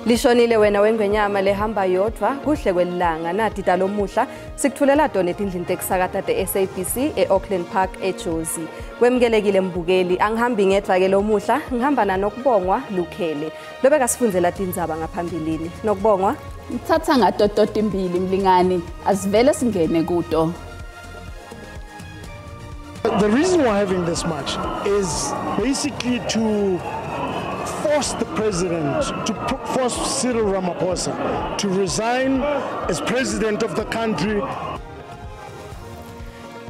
Lishonile wena wengwenyama lehamba yodwa kuhle kwelanga nathi dalomuhla sikuthulela tona etindlini tekusakata te-SABC e-Auckland Park eJozi. Kwemukelekile mbukeli, angihambi ngedwa ke lomuhla, ngihamba naNokubongwa Lukhele. Lobeka sifundzela tindzaba ngaphambilini. Nokubongwa, ngithatha ngatototi mbili mlingani, asivele singene kuto. The reason we're having this march is basically to force the president, to force Cyril Ramaphosa to resign as president of the country.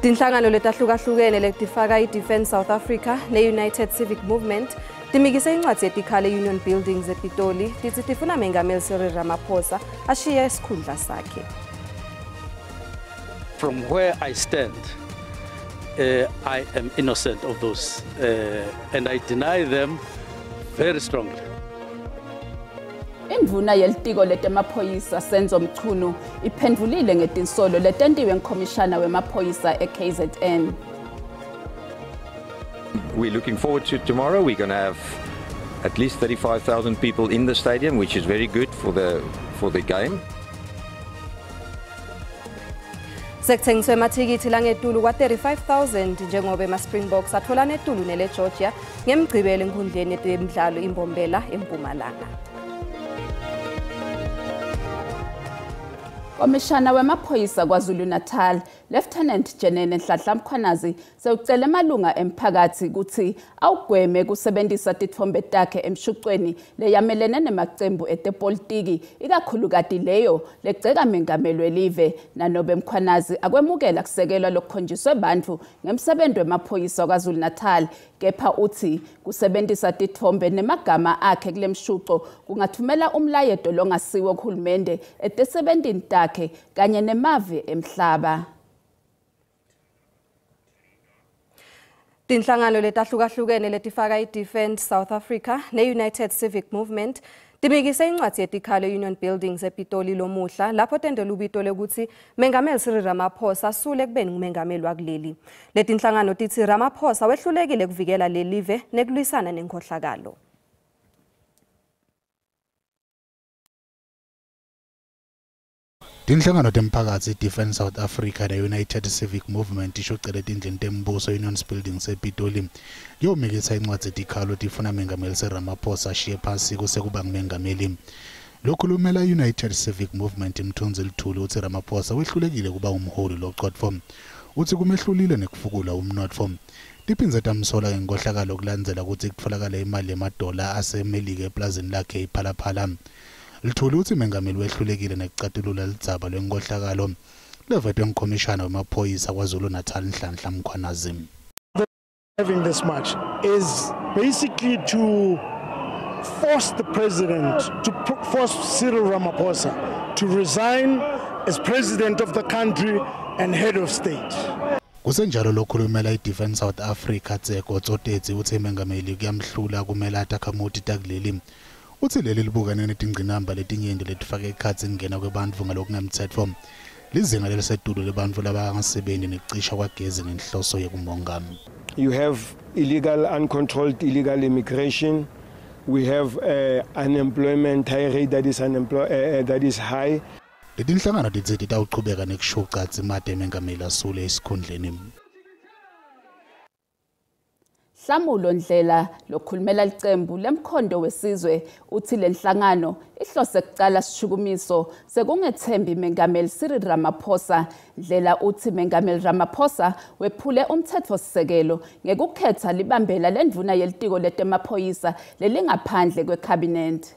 Tinhlangano letahlukahlukene letifaka i-Defence South Africa ne-United Civic Movement timikise incwadzi yetikhalo e-Union Buildings ePitoli titsi tifuna Mengameli Cyril Ramaphosa ashiye isikhundla sakhe. From where I stand, I am innocent of those, and I deny them very strongly. Indvuna yelitiko letemaphoyisa Senzo Mchunu iphendvulile ngetinsolo letentiwe ngkhomishana wemaphoyisa e-KZN. We're looking forward to tomorrow. We're going to have at least 35,000 people in the stadium, which is very good for the game. Sekuthengiswe emathikithi langetulu kwa-35,000 njengoba ema-Springboks atholana etulu nele-Georgia ngemgcibelo enkundleni yemidlalo iMbombela eMpumalanga. Komishana wemaphoyisa KwaZulu-Natal, Lieutenant General Nhlanhla Mkhwanazi sewucele emalunga emphakathi ukuthi awugweme kusebenzisa titfombe takhe emshucweni leyamelene nemacembu etepolitiki, ikakhulukati leyo legceka mengameli welive. Nanobe Mkhwanazi akwemukela kusekelwa lokukhonjiswe bantfu ngemsebenzi wemaphoyisa KwaZulu-Natal, kepha uthi kusebenzisa titfombe nemagama akhe kule mshuco kungathumela umlayeto longasiwo kuhulumende etesebentini takhe kanye nemave emhlaba. Tinhlangano letahlukahlukene letifaka i-Defend South Africa ne-United Civic Movement timikise incwadzi yetikhalo e-Union Buildings ePitoli lomuhla lapho tendela ubito lekutsi Mengameli Cyril Ramaphosa asule ekubeni ngumengameli wakuleli. Letinhlangano titsi Ramaphosa wehlulekile kuvikela lelive nekulwisana nenkhohlakalo. Tinhlangano temphakatsi i-Defence South Africa ne-United Civic Movement ishucele tindlini tembuso Union Buildings ePitoli kuyomikisa incwadzi yetikhalo tifuna Mengameli Cyril Ramaphosa ashiye phasi kusekuba ngumengameli. Lokhulumela United Civic Movement Mthunzi Luthuli utsi Ramaphosa wehlulekile kuba umholi locotfo. Utsi kumehlulile nekufukula umnotfo. Tiphindze tamsola ngenkohlakalo kulandzela kutsi kutfolakala imali yemadola aseMelika eplazini lakhe iPhalaphala. Luthuli utsi mengameli wehlulekile nekucatulula lidzaba lwenkohlakalo levetwe ngkhomishana wemaphoyisa KwaZulu-Natal Nhlanhla Mkhwanazi. Having this march is basically to force the president, to force Cyril Ramaphosa to resign as president of the country and head of state. Kusenjalo lokhulumela i-Defence South Africa Tseko Tsotetsi utsi mengameli kuyamhlula kumela takhamuti takuleli. Utsi leli libukane netingcinamba letinyenti letifaka ekhatsi kungena kwebantfu ngalokungemtsetfo, lizinga lelisetulu lebantfu labangasebenti nekucisha kwagezi ngenhloso yekumonga. You have illegal, uncontrolled illegal immigration. We have unemployment high rate that is that is high. Letinhlangano titsi titawuchubeka nekushuca dzimate mengameli asule esikhundleni. Hlamulo Ndlela lokhulumela licembu lemkhondo wesizwe uthi lenhlangano ihlose kucala sishukumiso sekungethembi Mengameli Cyril Ramaphosa. Ndlela uthi Mengameli Ramaphosa wephule umthetfosisekelo ngekukhetha libambela lendvuna yelitiko letemaphoyisa lelingaphandle kwekhabineti.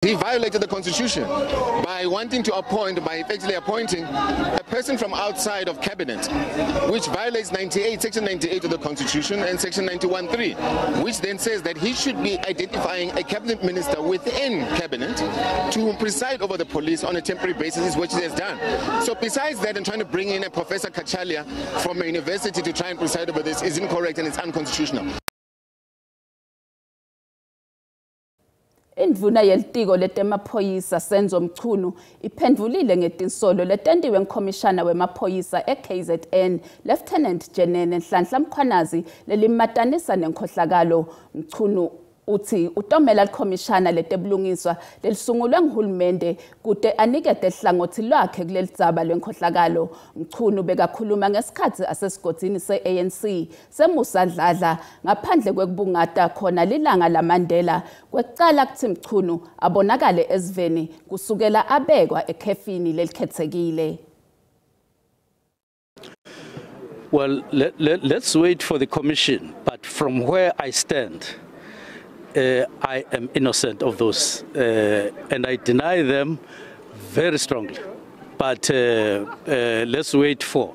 He violated the constitution by wanting to appoint, by effectively appointing a person from outside of cabinet, which violates section 98 of the constitution and section 91.3, which then says that he should be identifying a cabinet minister within cabinet to preside over the police on a temporary basis, which he has done. So besides that, and trying to bring in a Professor Kachalia from a university to try and preside over this is incorrect and it's unconstitutional. Indvuna yelitiko letemaphoyisa Senzo Mchunu iphendvulile ngetinsolo letentiwe ngkhomishana wemaphoyisa e-KZN Lieutenant General Nhlanhla Mkhwanazi lelimatanisa nenkhohlakalo. Mchunu Uthi utomela likhomishana letebulungiswa lelisungulwe nguhulumende kute anikete hlangothi lwakhe kuleli dzaba lwenkhohlakalo. Mchunu bekakhuluma ngesikhathi asesigodini se-ANC seMusa Dladla ngaphandle kwekubungata khona lilanga laMandela kwekucala kuthi Mchunu abonakale esiveni kusukela abekwa ekhefini lelikhethekile. Well, let's wait for the commission, but from where I stand, I am innocent of those, and I deny them very strongly. But let's wait for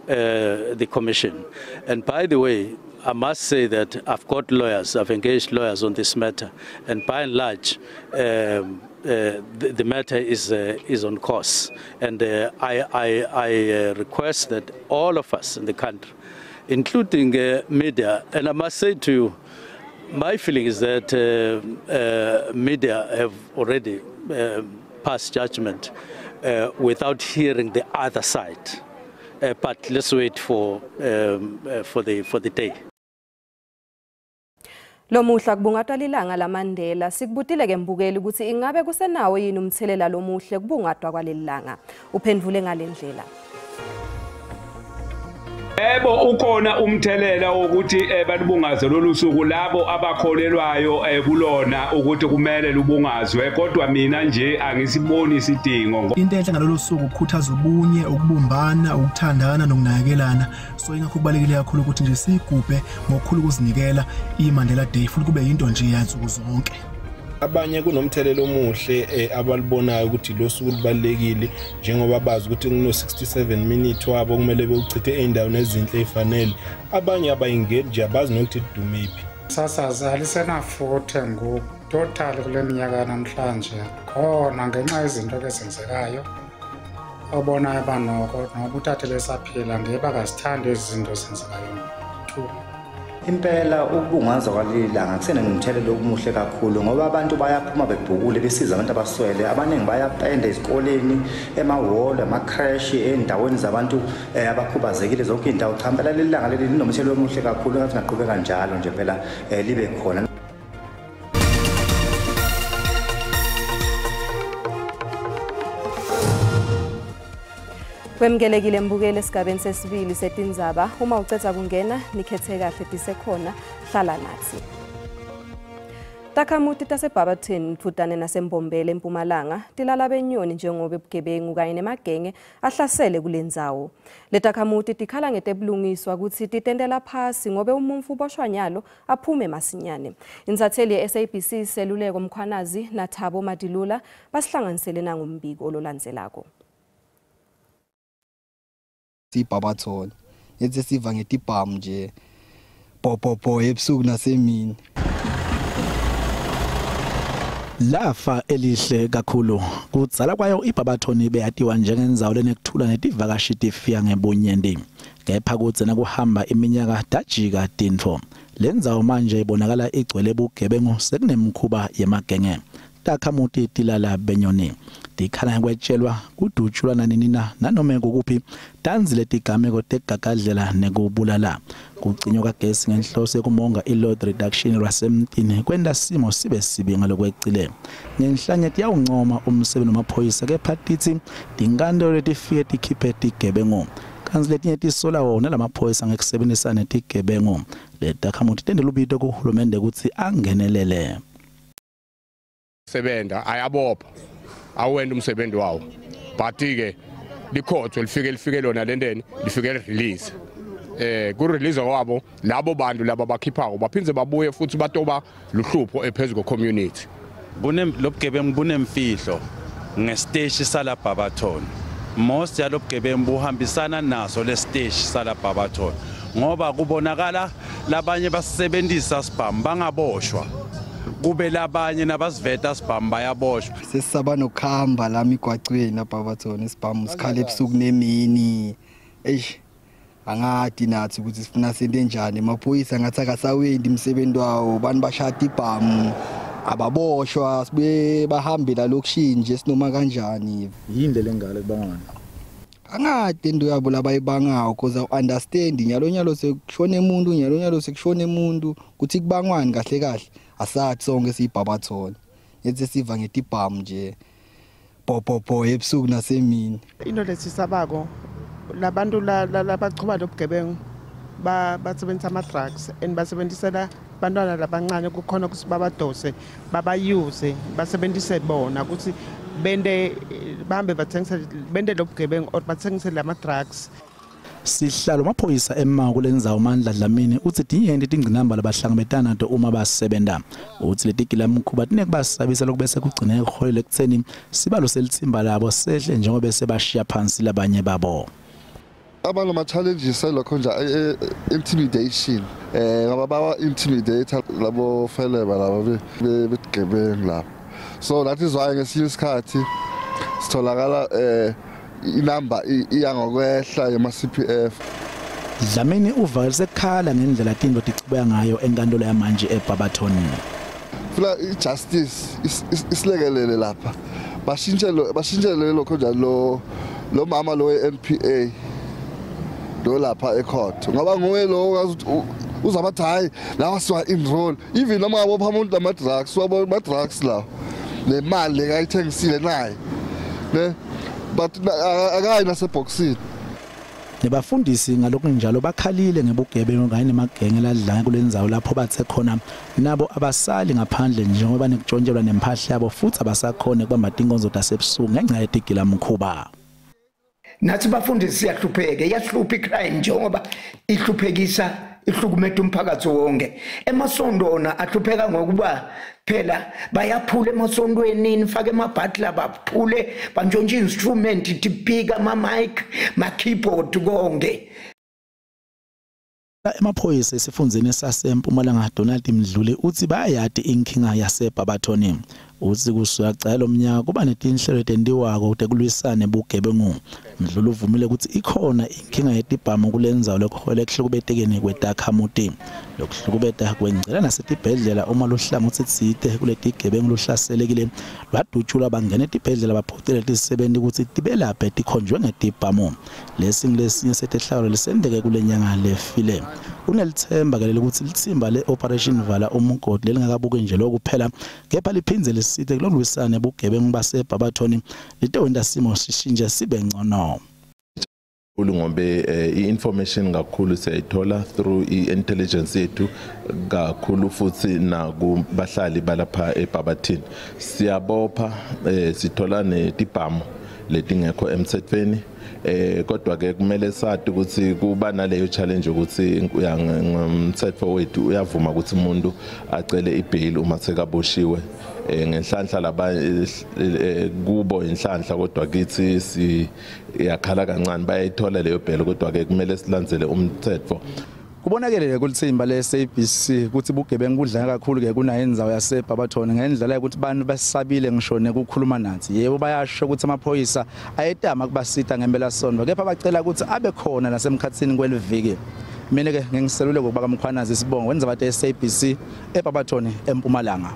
the commission. And by the way, I must say that I've got lawyers, I've engaged lawyers on this matter, and by and large, the matter is on course. And I request that all of us in the country, including media, and I must say to you, my feeling is that media have already passed judgment without hearing the other side. But let's wait for the day. Lomuhla kubungatwa lilanga laMandela sikubutile ke mbukeli ukuthi ingabe kusenawo yini umthelela lomuhle kubungatwa kwaleli langa. Uphendvule ngalendlela. Yebo, ukhona umthelela wokuthi balubungaze lolu suku labo abakholelwayo kulona ukuthi kumele lubungazwe, kodwa mina nje angisiboni isidingo. Into enhle ngalolu suku ukukhuthaza ubunye, ukubumbana, ukuthandana nokunakekelana. So ingakho kubalekile kakhulu ukuthi nje sigubhe ngokukhulu ukuzinikela iMandela Day futhi kube yinto nje yansuku zonke. Abanye kunomthelelo omuhle abalibonayo ukuthi lo suku lubalekile njengoba bazi ukuthi kuno 67 minutes wabo kumele bewuchithe eindaweni ezinhle efanele. Abanye abayingeni nje abazi nokuthi dumephi. Sasaza alisenafuthe ngoku total kule minyaka namhlanje khona ngenxa yezinto ezenzekayo obonayo banoko noba uthathe lesaphila ngeba kasithandi izinto zenzekayo. Impela ukubungaza kwaleli langa kusenomthelelo omuhle kakhulu ngoba abantu bayaphuma bebhukule besiza abantu abaswele. Abaningi bayapenda ezikoleni, emahholo, ama-creche, endaweni zabantu abakhubazekile, zonke iy'ndawo. Cha impela leli langa leli linomthelelo omuhle kakhulu, ngathi ngaqhubeka njalo nje phela libe khona. Kwemkelekile mbukeli esigabeni sesibili setindzaba. Uma ucetha kungena nikhethe kahle tisekhona, hlala nathi. Takhamuti taseBarberton Mfutane naseMbombela eMpumalanga tilala benyoni njengoba ubugebengu kanye nemagenge ahlasele kulendzawo. Letakhamuti tikhala ngetebulungiswa ukuthi titendela phasi ngobe umuntu uboshwa nyalo aphume masinyane. Insatheli ye-SABC Seluleko Mkhwanazi naThabo Madilula basihlanganisele nangumbiko ololandzelako. IBarberton ethi siva ngetibhamu nje bo ebusuku nasemini. Lafa elihle kakhulu kudzala kwayo iBarberton beyatiwa njengendzawo lenekuthula netivakashi tifika ngebunyenti. Kepha kudzena kuhamba iminyaka tajika tintfo. Lendzawo manje ibonakala igcwele bugebengu sekunemkhuba yemagenge. Takhamuti tilala benyoni tikhala ngekwetshelwa kudutshulwa nanini nanoma kukuphi tanzile tigameko tegagadlela nekubulala. Kucinywa kagesi ngenhloso yokumonga i-load reduction lwasemtini kwenta simo sibe sibi ngalokwecile. Ngenhlanye tiyawuncoma umsebenzi wamaphoyisa kepha titsi tinkantolo letifike tikhiphe tigebengu. Kanti letinye tisola wona lamaphoyisa ngekusebenzisana netigebengu. Letakhamuti tente lubito kuhulumende kutsi angenelele. Sebenda ayabopha awenda umsebenzi wawo, but ke likhotho lifike lona lenteni lifike release ku release kwabo labo bantu laba bakhiphako baphindze babuye futhi batoba luhlupho ephezulu ko community. Lobugebengu bunemfihlo ngesiteshi sala Barberton. Most yalobugebengu buhambisana naso lesiteshi sala Barberton ngoba kubonakala labanye basebenzisa sibhamu bangaboshwa, kube labanye nabasiveta sibhamu bayaboshwa. Sesisaba nokuhamba la emigwacweni lapha Barberton, isibhamu sikhala ebusuku nemini. Eish, angadi nathi ukuthi sifuna sente njani. Amaphoyisa ngathi akasawendi umsebenzi wawo, abantu bashada ibhamu ababoshwa, sibuye bahambe la lokishini nje sinoma kanjani. Yini le ngale kubangani? Angade into yabo labayibangayo because I understand nyalo nyalo sekushona umuntu, nyalo nyalo sekushona umuntu kuthi kubangwani kahle kahle Asathi sonke siyiBarberton yethi siva ngetibhamu nje bo ebusuku nasemini. Into lesisabako labantu labachuba lobugebengu basebenzisa ama-drugs and basebenzisela bantwana labancane kukhona ukuthi babadose babayuse basebenzise bona ukuthi bende bahambe bathengise bende lobugebengu or bathengise lama-drugs. Sihlalo maphoyisa ema kulendzawo Mandla Dlamini utsi tinyenti tingcinamba labahlangabetana nato uma basebenta. Utsi letigilamkhuba tinekubasabisa lokubese kugcine kuholele ekutseni sibalo selitsimba labo sehle njengoba sebashiya phansi labanye babo. Abanama-challenges alokho nje intimidation ngoba bawa-intimidate labo feleba laba bebugebengu lapho. So that is why ngesinye isikhathi sitholakala inamba iya ngokwehla yema-CPF. Dlamini uvakalise kukhala ngendlela tintfo tichubeka ngayo enkantolo yamanje eBarberton. Funa i-justice isilekelele lapha. Bashintshele lokho nje lo mama lo we-NPA lo lapha ecourt ngoba nguye lo uzabathi hayi lawa siwa enroll even noma ngabopha umuntu lama-drugs wabo ama-drugs lawo nemali lekayithengisile naye ne but akayi nasebhokisini. Nebafundisi ngalokunjalo bakhalile ngebugebengu kanye nemagenge ladlanga kulendzawo lapho bathe khona nabo abasali ngaphandle njengoba nekuntshontshelwa nemphahla yabo futhi abasakhona kubamba tinkonzo tasebusuku ngenxa yetigilamkhuba. Nathi bafundisi siyahlupheka, iyahlupha icrime njengoba ihluphekisa ihlukumeta umphakathi wonke. Emasondo ona ahlupheka ngokuba phela bayaphula emasontweni nifake emabhatla baphule bantshontshe instrument tipika ama-mic ma-keyboard konke. Emaphoyisa esifundzeni saseMpumalanga Donald Mdluli utsi bayayati inkinga yaseBarberton. Utsi kusuka kucala lomnyaka kuba netinhlelo letentiwako tekulwisana nebugebengu. Mdluli uvumile kutsi ikhona inkinga yetibhamu kulendzawo lokuholela ekuhlukubetekeni kwetakhamuti. Lokuhlukubeta kwengcela nasetibhedlela uma luhlangotsi tsite kuletigebengu luhlaselekile lwadutshulwa bangena etibhedlela baphocele tisebenti kutsi tibelaphe tikhonjwe ngetibhamu. Lesi ngilesinye setehlakalo lesenteke kulenyanga lefile. Unelithemba ke lelekutsi litsimba le-Operation Vala Umgodi lelingakabuki nje lokuphela kepha liphindze lisite kulolwisana nebugebengu baseBarberton litowenta simo sishintshe sibe ngcono. Ngobe i-information kakhulu siyayithola through i-intelligence yethu kakhulu futhi nakubahlali balapha eBarberton. Siyabopha sithola netibhamu letingekho emthethweni kodwa ke kumele sathi ukuthi kuba naleyo challenge ukuthi ngomthetho wethu uyavuma ukuthi umuntu acele ibail uma sekaboshiwe. Ngenhlanhla laba kubo inhlanhla kodwa kithi siyakhala kancane bayayithola leyo bail kodwa ke kumele silandzele umthetho. Kubonakele kulitsimba le-SABC ukuthi bugebengu budlanga kakhulu ke kunayo indzawo yaseBarberton ngendlela yokuthi bantu basabile ngisho nekukhuluma nathi. Yebo bayasho ukuthi amaphoyisa ayetama kubasita ngempela sonto kepha bacela ukuthi abe khona nasemkhatsini kweliviki. Mina ke ngingiselule ngokuba kaMkhwanazi isibongo wenza bathe SABC eBarberton eMpumalanga.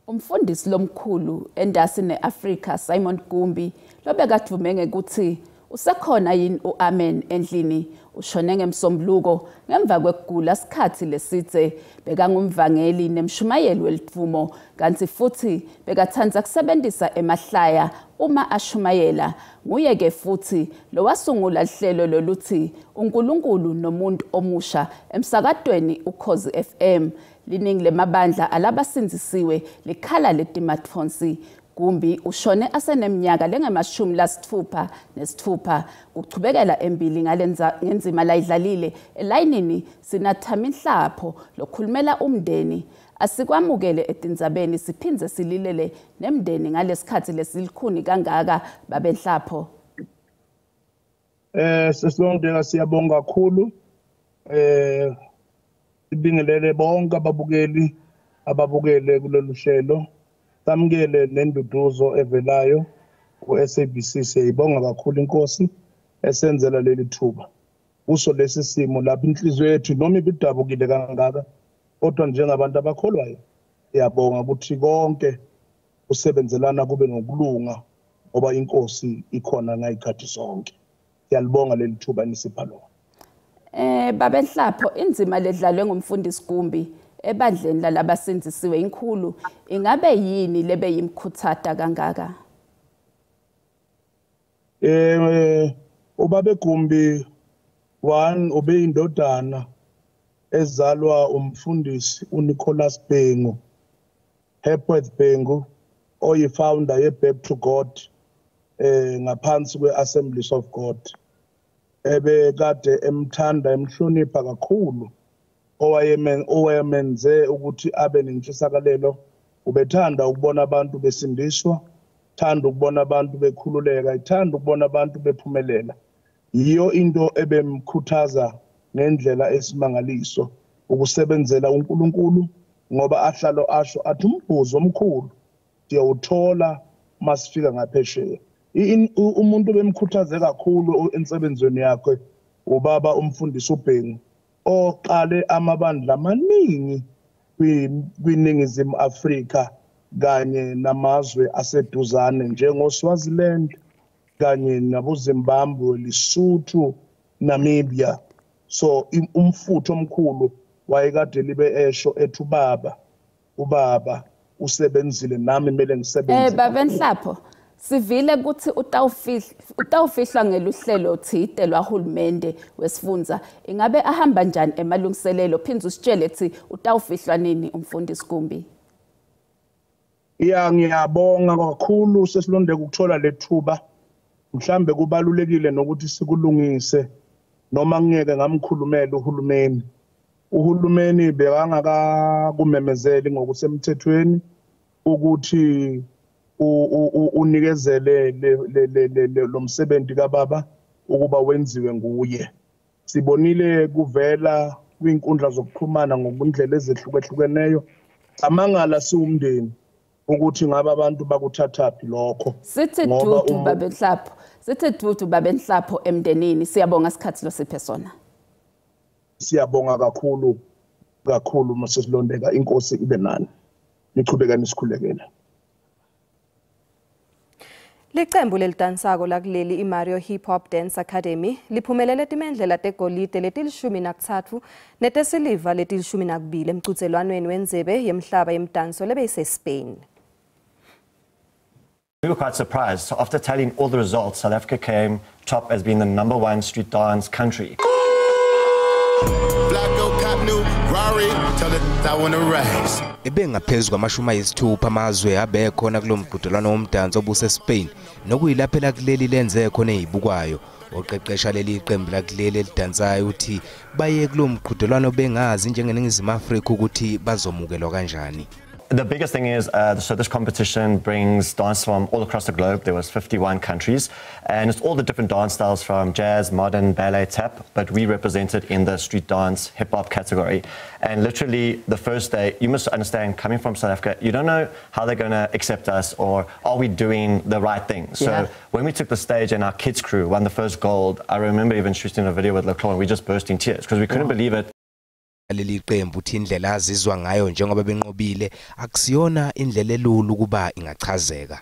Umfundisi lomkhulu endasi neAfrika Simon Gumbi lobekadume ngekuthi usekhona yini uAmen endlini ushone ngemsombuluko ngemva kwekugula sikhathi lesitse. Bekangumvangeli nemshumayeli welidvumo kanti futhi bekatsandza kusebenzisa emahlaya uma ashumayela. Nguye ke futhi lowasungula lihlelo loluthi uNkulunkulu nomuntu omusha emsakatweni Ukhozi FM. Liningi lemabandla alabasindzisiwe likhala letimatfonsi. Gumbi ushone aseneminyaka lengama-66 kuchubekela embili ngenzima layidlalile elayinini sinaThami Nhlapho lokhulumela umndeni. Asikwamukele etindzabeni siphindze sililele nemndeni ngalesikhathi lesilikhuni kangaka babe Nhlapho. Sesonke siyabonga kakhulu sibingelele bonke ababukeli ababukele kulolu hlelo. Samukele nenduduzo evelayo ku-SABC. Siyayibonga kakhulu inkosi esenzela leli thuba kuso lesi simo lapho inhliziyo yethu noma ibidabukile kangaka kodwa njengabantu abakholwayo siyabonga ukuthi konke kusebenzelana kube ngokulunga ngoba inkosi ikhona ngayikhathi zonke. Siyalibonga leli thuba nisipha lona. Babe Nhlapho, inzima ledlalwe ngumfundisi Gumbi ebandleni lalabasindzisiwe inkhulu. Ingabe yini lebe yimkhuthata kangaka? Ubaba Gumbi one ubeyindodana ezalwa umfundisi uNicholas Bhengu, Hepworth Bhengu, oyi-founder ye-Back to God ngaphansi kwe-Assemblies of God. Ebekade emthanda emhlonipha kakhulu, owayemenze ukuthi abe nentshisakalelo. Ubethanda ukubona abantu besindiswa, thanda ukubona abantu bekhululeka, ithanda ukubona abantu bephumelela. Yiyo into ebemkhuthaza ngendlela esimangaliso ukusebenzela uNkulunkulu, ngoba ahlalo asho athi umbuzo omkhulu siyawuthola masifika ngaphesheya. Umuntu bemkhuthaze kakhulu ensebenzweni yakhe ubaba umfundisi uBhengu, oqale amabandla amaningi kwiNingizimu Afrika kanye namazwe aseduzane njengoSwaziland kanye naboZimbabwe, Lesotho, Namibia. So umfutho omkhulu wayekade libe esho ethi ubaba usebenzile nami kumele ngisebenze. Baba Nhlapho, sivile ukuthi utawufihlwa ngeluhlelo thite lwahulumende wesifundza. Ingabe ahamba njani emalungiselelo? Phinze usitshele ukuthi utawufihlwa nini umfundisi Gumbi? Ya, ngiyabonga kakhulu sesilondeke ukuthola lethuba. Mhlambe kubalulekile nokuthi sikulungise, noma ngeke ngamkhulumela uhulumeni. Uhulumeni bekangakakumemezeli ngokusemthethweni ukuthi unikezele lo msebenzi kababa ukuba wenziwe nguye. Sibonile kuvela kwinkundla zokuxhumana ngokundlela ezehlukehlukeneyo. Amangala siwumndeni ukuthi ngabe abantu bakuthathaphi lokho. Sithi dudu Baba Nhlapho, sithi dudu Baba Nhlapho emndenini. Siyabonga isikhathi losiphe sona. Siyabonga kakhulu kakhulu masesilondeka, inkosi ibe nani. Niqhubeka nisikhulekela. Licembu lelidansako lakuleli iMario Hip Hop Dance Academy liphumelele timendlela tegolide leti-13 netesiliva leti-12 emcudzelwanweni wendzebe yemhlaba yemdanso lebeyise-Spain. We were quite surprised. So after tallying all the results, South Africa came top as being the #1 street dance country. Ebengaphezu kwama-60 amazwe abekhona kulo mqhudelwano womdanso obuse-Spain, nokuyilapho lakuleli lenze khona ezibukwayo. Oqeqesha leli qembu lakuleli elidansayo uthi baye kulo mqhudelwano bengazi njengeNingizimu Afrika ukuthi bazomukelwa kanjani. The biggest thing is, so this competition brings dance from all across the globe. There was 51 countries, and it's all the different dance styles from jazz, modern, ballet, tap, but we represented in the street dance, hip-hop category. And literally the first day, you must understand, coming from South Africa, you don't know how they're going to accept us or are we doing the right thing. So when we took the stage and our kids crew won the first gold, I remember even shooting a video with Leclerc and we just burst in tears because we couldn't believe it. Leli qembu uthi indlela azizwa ngayo njengoba benqobile akusiyona indlela elula ukuba ingachazeka.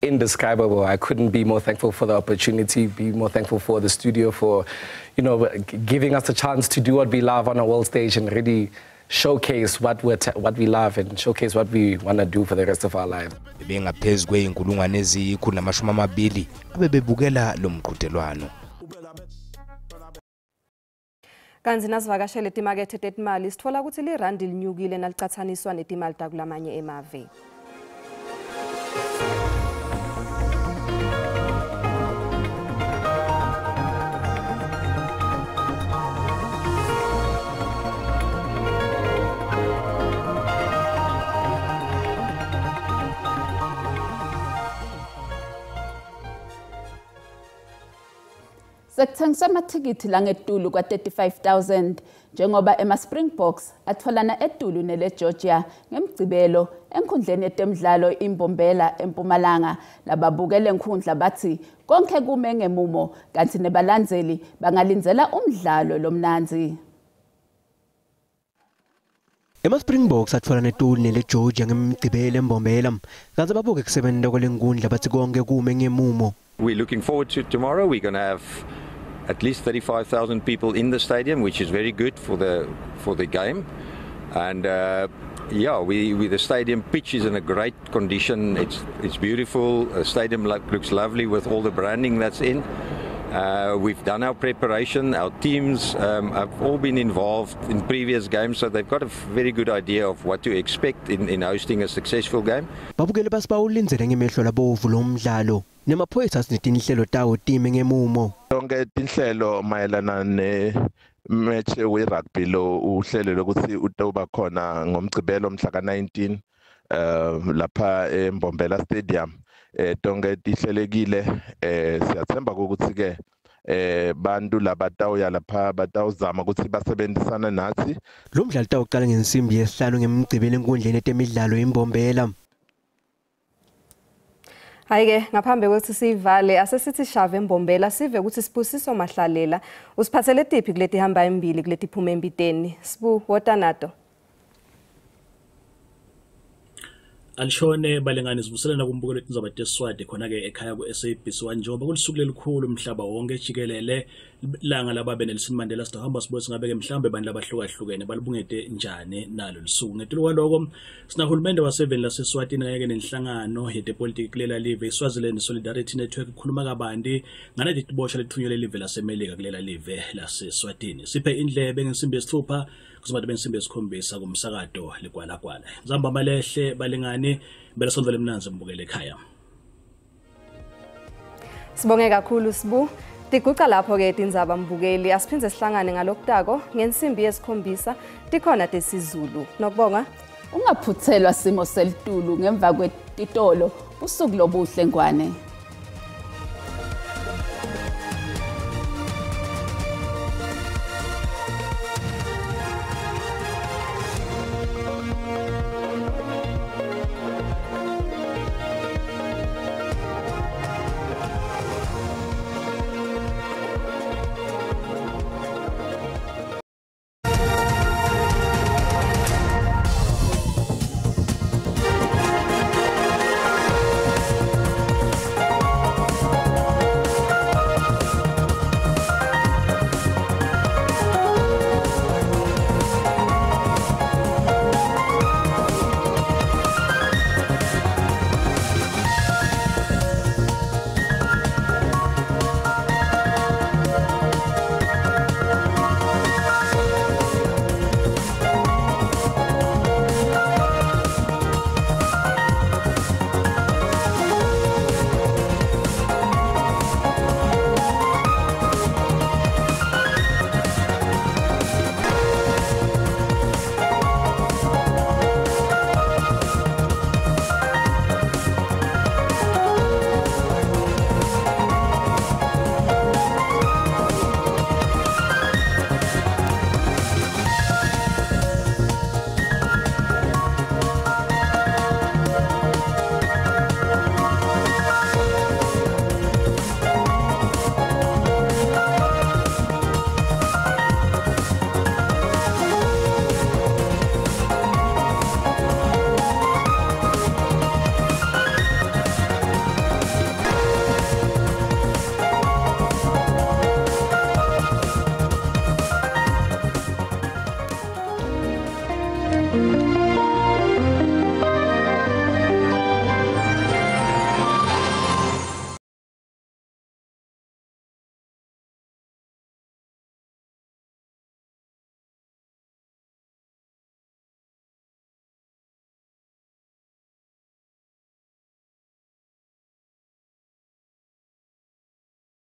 Indescribable. I couldn't be more thankful for the opportunity, be more thankful for the studio for, you know, giving us a chance to do what we love on a world stage and really showcase what we love and showcase what we want to do for the rest of our lives. Bengaphezu kweyinkulungwane eziyi-120 abebebukela lo mqhudelwano. Kanti nasivakashele timakethe tetimali sitfola kutsi lirandi linyukile nalicatsaniswa netimali takulamanye emave. Sekuthengiswa amathikithi langetulu kwa-35,000 njengoba ema-Springboks atholana etulu nele-Georgia ngemgcibelo enkundleni yetemidlalo iMbombela eMpumalanga. Lababukele enkundla bathi konke kume ngemumo kanti nebalandzeli bangalindzela umdlalo lomnandzi. Ema-Springboks atfolana etulu nele-Georgia ngemgcibelo eMbombela kanti ababuke kusebenta kwalenkundla bathi konke kume ngemumo. We're looking forward to tomorrow. We're going to have at least 35,000 people in the stadium, which is very good for the game. And yeah, we the stadium pitch is in a great condition. It's beautiful. The stadium looks lovely with all the branding that's in. We've done our preparation. Our teams have all been involved in previous games, so they've got a very good idea of what to expect in hosting a successful game. Babukeli basibawulindzele ngemehlo labovu lo mdlalo. Nemaphoyisa sinetinhlelo tawo time ngemumo. Tonke tinhlelo mayelana ne match we rugby lo uhlelo lokuthi utoba khona ngomgcibelo mhla ka-19 lapha eMbombela Stadium. Tonke tihlelekile, siyathemba ukuthi ke bantu labatawuya lapha batawuzama ukuthi basebenzisana nathi. Lo mdlalo tawuqala ngensimbi yesihlanu ngemgcibelo enkundleni yetemidlalo iMbombela. Hayi-ke ngaphambi kwekuthi siyivale asesithi shave eMbombela sive ukuthi Sibusiso Mahlalela usiphathele tiphi kuleti hamba embili kuleti phuma embiteni. Sibu, wota nato. Alishone balingani sivuselana kumbukelo tindzaba teSiswati khona-ke ekhaya ku-SABC 1 njengoba kulisuku lelikhulu umhlaba wonke jikelele langa lababe Nelson Mandela. Sitahamba sibuye singabe-ke mhlawumbe bantu labahlukahlukene balibungete njani nalo lisuku. Ngetulu kwaloko sinahulumende waseveni laseSwatini kanye-ke nenhlangano yetepolitiki kulela live iSwaziland Solidarity Network ikhuluma kabanti ngaleti tibosha letithunyelwe live laseMelika kulela live laseSwatini. Siphe indlebe ngensimbi yesithupha kuzoba bensimbi yesikhombisa kumsakato ligwalagwala. Mzamba malehle balingani bela sonto lemnanzi mbukele ekhaya. Sibonge kakhulu Sibu. Tiguca lapho-ke tindzaba mbukeli, asiphindze sihlangane ngalokutako ngensimbi yesikhombisa tikhona tesiZulu. Nokubonga. Ungaphuthelwa simo selitulu ngemva kwetitolo usuku lobuhle ngwane.